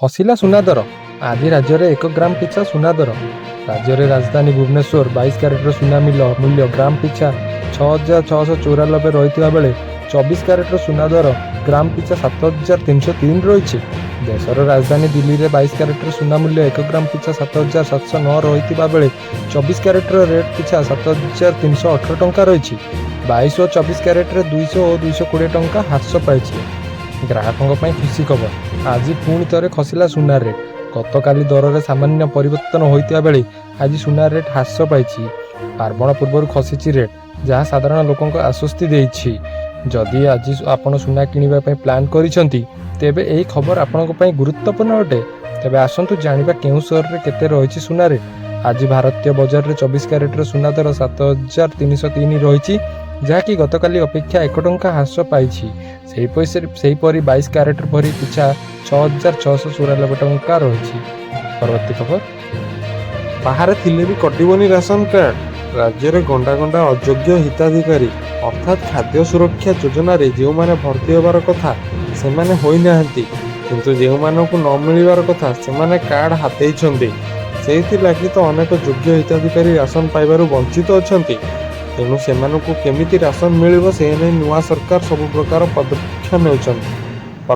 ଖସିଲା ସୁନା ଦର। ଆଜି ରାଜ୍ୟରେ ଏକ ଗ୍ରାମ ପିଛା ସୁନା ଦର। ରାଜ୍ୟରେ ରାଜଧାନୀ ଭୁବନେଶ୍ୱର 22 କ୍ୟାରେଟର ସୁନା ମୂଲ୍ୟ ଗ୍ରାମ ପିଛା 6694 ରହିଥିବା ବେଳେ 24 କ୍ୟାରେଟର ସୁନା ଦର ଗ୍ରାମ ପିଛା 7303 ରହିଛି। ଦେଶର ରାଜଧାନୀ ଦିଲ୍ଲୀରେ 22 କ୍ୟାରେଟର ସୁନା ମୂଲ୍ୟ ଏକ ଗ୍ରାମ ପିଛା 7709 ରହିଥିବା ବେଳେ 24 କ୍ୟାରେଟର ରେଟ୍ ପିଛା 7318 ଟଙ୍କା ରହିଛି। 22 ଓ 24 କ୍ୟାରେଟରେ 200 ଓ 220 ଟଙ୍କା ହ୍ରାସ ପାଇଛି। ଗ୍ରାହକଙ୍କ ପାଇଁ ଖୁସି ଖବର, ଆଜି ପୁଣି ଥରେ ଖସିଲା ସୁନା ରେଟ୍। ଗତକାଲି ଦରରେ ସାମାନ୍ୟ ପରିବର୍ତ୍ତନ ହୋଇଥିବା ବେଳେ ଆଜି ସୁନା ରେଟ୍ ହ୍ରାସ ପାଇଛି। ପାର୍ବଣ ପୂର୍ବରୁ ଖସିଛି ରେଟ୍, ଯାହା ସାଧାରଣ ଲୋକଙ୍କୁ ଆଶ୍ୱସ୍ତି ଦେଇଛି। ଯଦି ଆଜି ଆପଣ ସୁନା କିଣିବା ପାଇଁ ପ୍ଲାନ୍ କରିଛନ୍ତି, ତେବେ ଏହି ଖବର ଆପଣଙ୍କ ପାଇଁ ଗୁରୁତ୍ୱପୂର୍ଣ୍ଣ ଅଟେ। ତେବେ ଆସନ୍ତୁ ଜାଣିବା କେଉଁ ସହରରେ କେତେ ରହିଛି ସୁନା ରେଟ୍। ଆଜି ଭାରତୀୟ ବଜାରରେ 24 କ୍ୟାରେଟର ସୁନା ଦର 7303 ରହିଛି, ଯାହାକି ଗତକାଲି ଅପେକ୍ଷା 1 ଟଙ୍କା ହ୍ରାସ ପାଇଛି। ସେହିପରି 22 କ୍ୟାରେଟ ଭରି ପିଛା 6694 ଟଙ୍କା ରହିଛି। ପରବର୍ତ୍ତୀ ଖବର। ବାହାରେ ଥିଲେ ବି କଟିବନି ରାସନ କାର୍ଡ। ରାଜ୍ୟରେ ଗଣ୍ଡା ଗଣ୍ଡା ଅଯୋଗ୍ୟ ହିତାଧିକାରୀ, ଅର୍ଥାତ୍ ଖାଦ୍ୟ ସୁରକ୍ଷା ଯୋଜନାରେ ଯେଉଁମାନେ ଭର୍ତ୍ତି ହେବାର କଥା, ସେମାନେ ହୋଇନାହାନ୍ତି। କିନ୍ତୁ ଯେଉଁମାନଙ୍କୁ ନ ମିଳିବାର କଥା, ସେମାନେ କାର୍ଡ ହାତେଇଛନ୍ତି। ସେଇଥିଲାଗି ତ ଅନେକ ଯୋଗ୍ୟ ହିତାଧିକାରୀ ରାସନ ପାଇବାରୁ ବଞ୍ଚିତ ଅଛନ୍ତି। ତେଣୁ ସେମାନଙ୍କୁ କେମିତି ରାସନ ମିଳିବ, ସେ ନେଇ ନୂଆ ସରକାର ସବୁ ପ୍ରକାର ପଦକ୍ଷେପ ନେଉଛନ୍ତି।